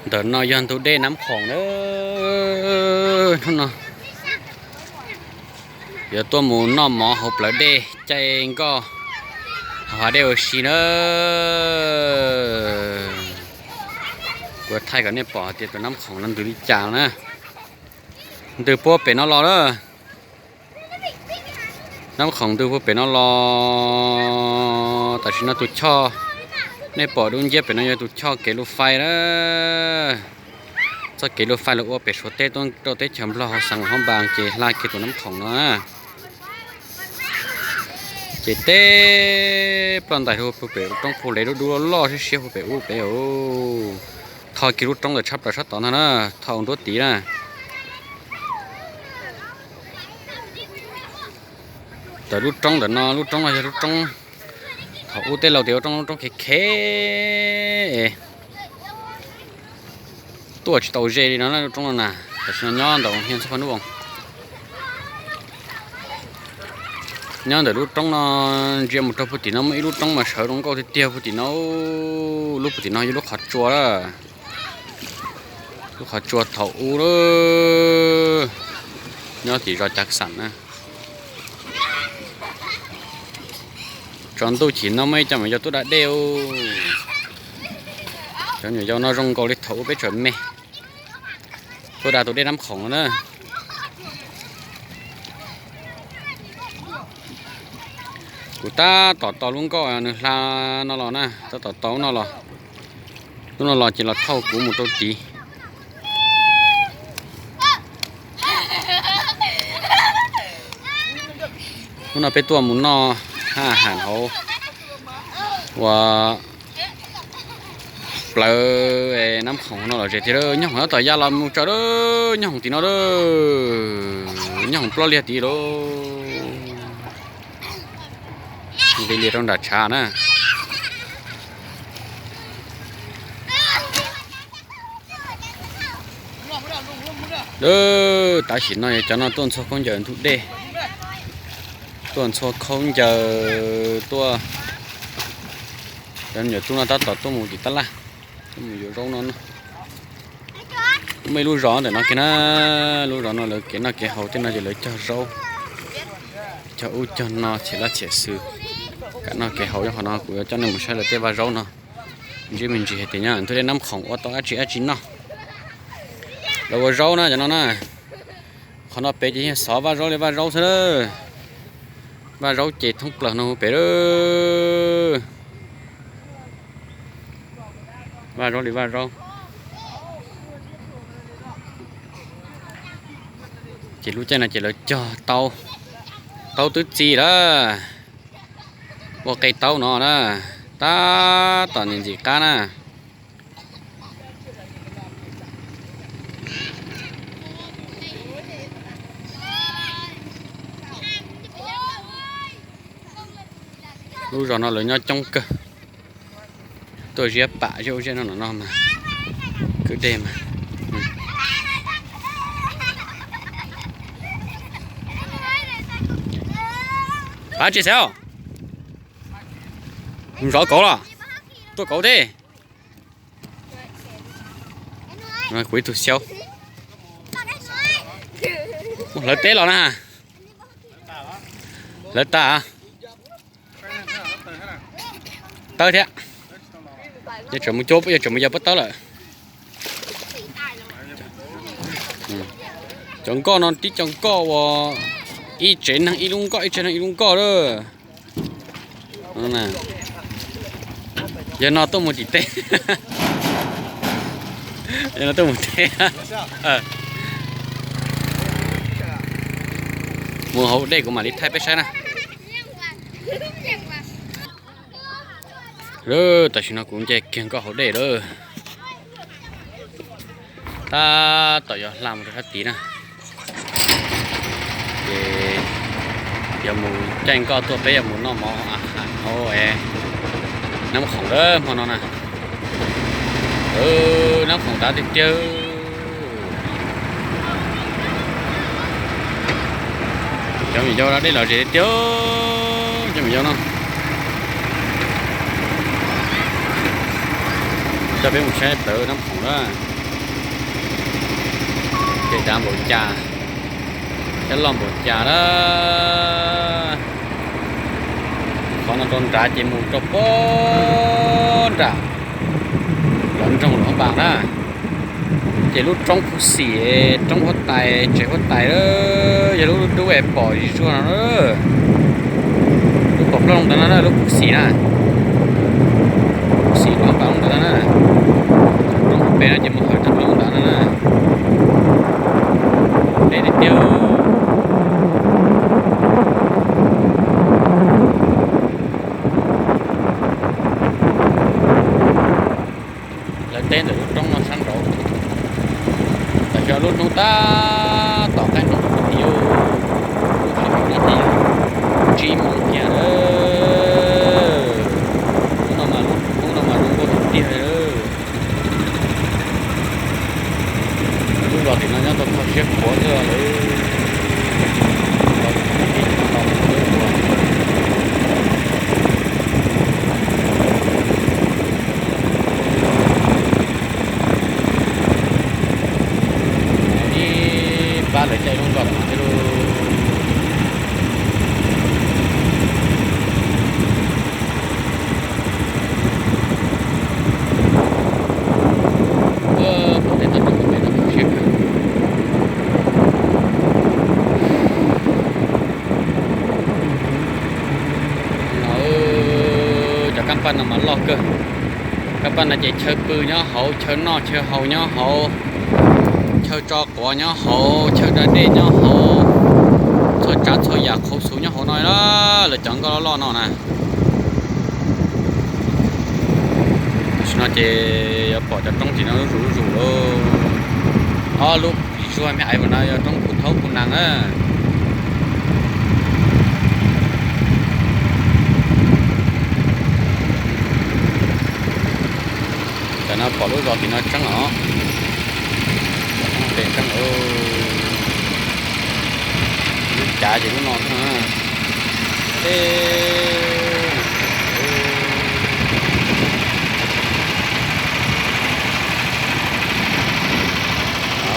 Ntawm no yog ntug dej Nab Khoom na. Hnub no yuav tuaj mus noj mov hauv plawv dej caij nkoj hav dej ua si na. Kuv thaij kom nej pom hais tias tus Nab Khoom no ntws li cas na. Ntws puag pem no los na. Nab Khoom ntws puag pem no los. Tam sim no tus choj nej pom dub nciab pem no yog tus choj kev lub fais na. Txoj kev lub fais los ua pem Suav teb tuaj rau teb chaws Nplog hauv Xeev Hauv Npas ces hla kiag tus Nab Khoom no na. Ces teb ploj ntais puag pem ub, roob puag lev dub dub loj loj siab siab puag pem ub pem. Tho kiag lub roob ntawm tshab plaws sab tod ntag na, tho nruab tid na. Ntawm lub roob ntawm no, lub roob no yog lub roob thaum ub tej laus tias ua roob, lub roob khev khev es tuaj tsis tau ze li no lub roob no na. Tam sim no nyob ntawm hnub voos, nyob ntawm lub roob no ntsia mus rau puag tim no muaj ib lub roob mas sawv zoo nkauj tiag tiag puag tim no. Lub puag tim no yog lub qhov tsua, lub qhov tsua thaum ub nyob tim zos Cav Xam na. Tsaus ntuj chim no muaj ib co me nyuam yaus tuaj da dej. Cov me nyuam yaus no zoo nkaus li thaum ub peb tseem me, tuaj da tus dej Nab Khoom no na. Kuv tab tom tos lub nkoj nws hla no los na, tab tom tos lub no los. Lub no los ces los thauj kuv mus rau tid. Hnub no peb tuaj mus noj haj ham hauv uas plawv Nab Khoom no los ze tiag. Nyob hoom tab tom ya los mus tsaws lawm, nyob hoom tim no lawm, nyob hoom ploj liag tid lawm. Nqis lias rau nram tshav na. Tam sim no yog cov no tuaj ntxhua khaub ncaws ntug dej, tuaj ntxhua khaub ncaws tuaj. Cov me nyuam tub no tab tom tuaj mus tim tab laj, tuaj mus yuav zaub no. Muaj ib lub zos ntawm no kiag na, lub zos no lawv kev noj kev haus tej no ces lawv cog zaub, cog ub cog no, txhiam laj txhiam xwm, kam noj kev haus. Yog qhov no kuv yuav coj nej mus saib lawv tej vaj zaub no. Ntsib me ntsis hais tias nyob ntug dej Nab Khoom ua tau dab tsi dab tsi noj. Lawv ua zaub na cov no na. Qhov no pem ces yeej xov vaj zaub li vaj zaub xwb. Vaj zaub ces thoob plaws no hu pem lawm. Vaj zaub li vaj zaub. Ces lub caij no ces lawv cog taub, taub twb txi lawm. Ua qe taub no na, tab tom ntxim ntxim qab na. Lub zos no lawv nyob coob kawg, tuaj ziab pam ziab ub ziab no no no mas kwj deg mas. Pab tsis xav, zov kauv los, tuaj kauv teb. Kuv ib tug xyaub, hlawv teb los na. Hlawv tas, tawb thiab. Yog tseem mus cuab, yog tseem mus yog pob tawb lawm. Cov nkoj no tib co nkoj uas ib tsev neeg ib lub nkoj, ib tsev neeg ib lub nkoj lawm. Yog no tuaj mus tim teb, yog no tuaj mus teb. Mus hauv dej kuv mam li thaij peb saib na. Tam sim no kuv nce kiag nkoj hauv dej lawm. Tab tom yuav hla mus rau sab tid na. Ces yuav mus caij nkoj tuaj, peb yuav mus noj mov a ham hauv Nab Khoom lawm hmo no na. Nab Khoom tav tiag tiag. Cov me nyuam yaus da dej los ze tiag, cov me nyuam yaus no. Coj peb mus saib plawv Nab Khoom lawm. Dav npaum cas, cab loj npaum cas na. Qhov no rau nrad ces mus rau pem nram lawv nroog Luam Npas na. Ces lub roob Phuv Xim, roob huab tais, tsev huab tais, yog lub dub es pom zim zuag no. Lub pom plaub ntawd no na, lub Phuv Xim na. Phuv Xim Luam Npas ntawd na. Roob pem no ces mus hawm rau lub ntawd no na. Deb tiag tiag. Lawv teb ntawm lub roob no sab nraud. Tam sim no lub hnub tab tom qaij nroos tim, lub hnub ib ces tsib moos kiag lawm. Hnub no mas, hnub no mas zoo nkauj tiag tiag li. Lub zos tim no nyob tau kho siab khuav xwb lawm. Ib pab lawv caij lub zos no thiab lauj. Pom tej toj roob pem no kho siab kawg. No, cov kaab paj no mas loj kawg. Kaab paj no ces chaw pw nyob hauv, chaw noj chaw haus nyob hauv, chaw tso quav nyob hauv, chaw da dej nyob hauv, txhua tsav txhua yam qhauv xuv nyob hauv no na, lawv cov nkoj loj loj no na. Tam sim no ces yuav pom cov roob tim no zuj zus zuj zus lauj. Ob lub zim zuag me aiv no yog roob Phu Thaub Phu Nees na. Tam no pom lub zos tim no tseeb os. Pem tseeb os. Lub cav ces lub no thiab na.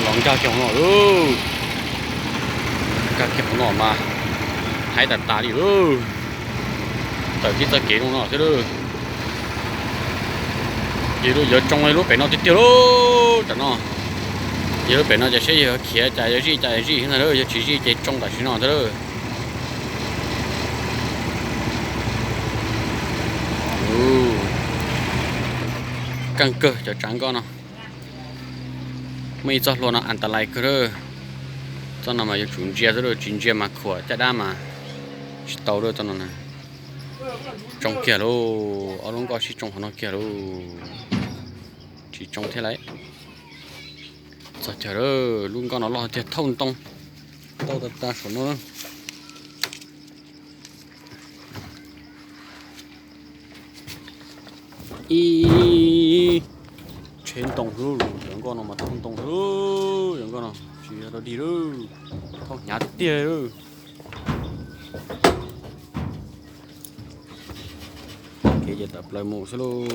Los nkag kiag hauv no lauj. Nkag kiag hauv no mas haib tas tas li lauj. Tawm tib txoj kev zoo no xwb lauj. Yog lub yuav tsoo lub pem no tiag tiag lauj tam no. Yog lub pem no ces seb yog khiav cas yuav zij cas zij thiab ntag lauj, yog tsis zij ces tsoo tam sim no ntag lauj. Keej kawg cov tsav nkoj no. Muaj ib txoj hlua no antalais kawg lauj. Txoj no mas yuav tsum ntsia xwb lauj, tsis ntsia mas khuam caj dab mas tsis tau lauj txoj no na. Tsoo kiag lauj, ob lub nkoj sib tsoo qhov no kiag lauj. Tsis tsoo thiab lauj. Txog chaw lawm, lub nkoj no loj tiag, thauj ntoo tau tas tas saum no. Ib tsheb ntoo xwb, cov nkoj no mas thauj ntoo xwb, cov nkoj no tsis yog dog dig lauj, thauj hnyav tiag tiag lauj. Kev ces tawm plaws mus xwb lauj.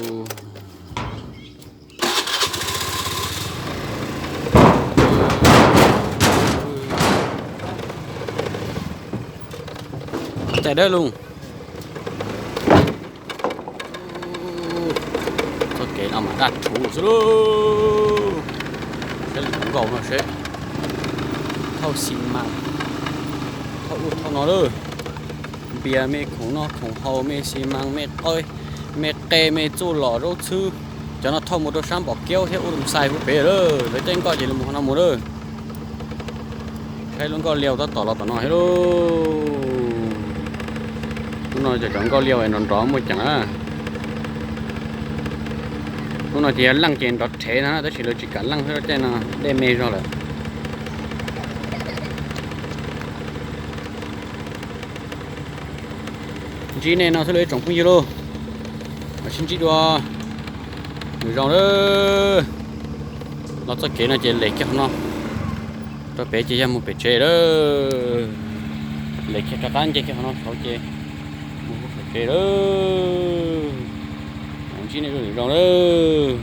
Caij dawb lauj. Txoj kev no mas daj rhuv xwb lauj. Saib lwm tus nkauj no seb. Thauj xi mas, thauj ub thauj no lauj. Npias me khoom noj khoom haus, me xi mas, me qe, me qe, me txuj lom zaub txhwb, cov no thauj mus rau sab npom kiaub thiab ub rau xais huv pem lawm. Lawv caij nkoj ces lawv mus qhov no mus lauj. Saib lub nkoj liau tab tom los tom no thiab lauj. Hnub no cov, cov nkoj liau nrov nrov muaj ceem na. Hnub no ces yog leej ces nrov rhev no na, tab sis lawv tsis kam leej thiab, caij no dej me zog lawm. Ntsib nej no xwb lauj ib tsoom phooj ywg lauj. Mam sib ntsib dua lwm zaus lawm. Los txoj kev no ces les kiag qhov no rau pem ces yog mus pem tsev lawm. Les kiag rov qab nce kiag qhov no saud ces mus pem tsev lawm. Mam ntsib nej dua lwm zaus lawm.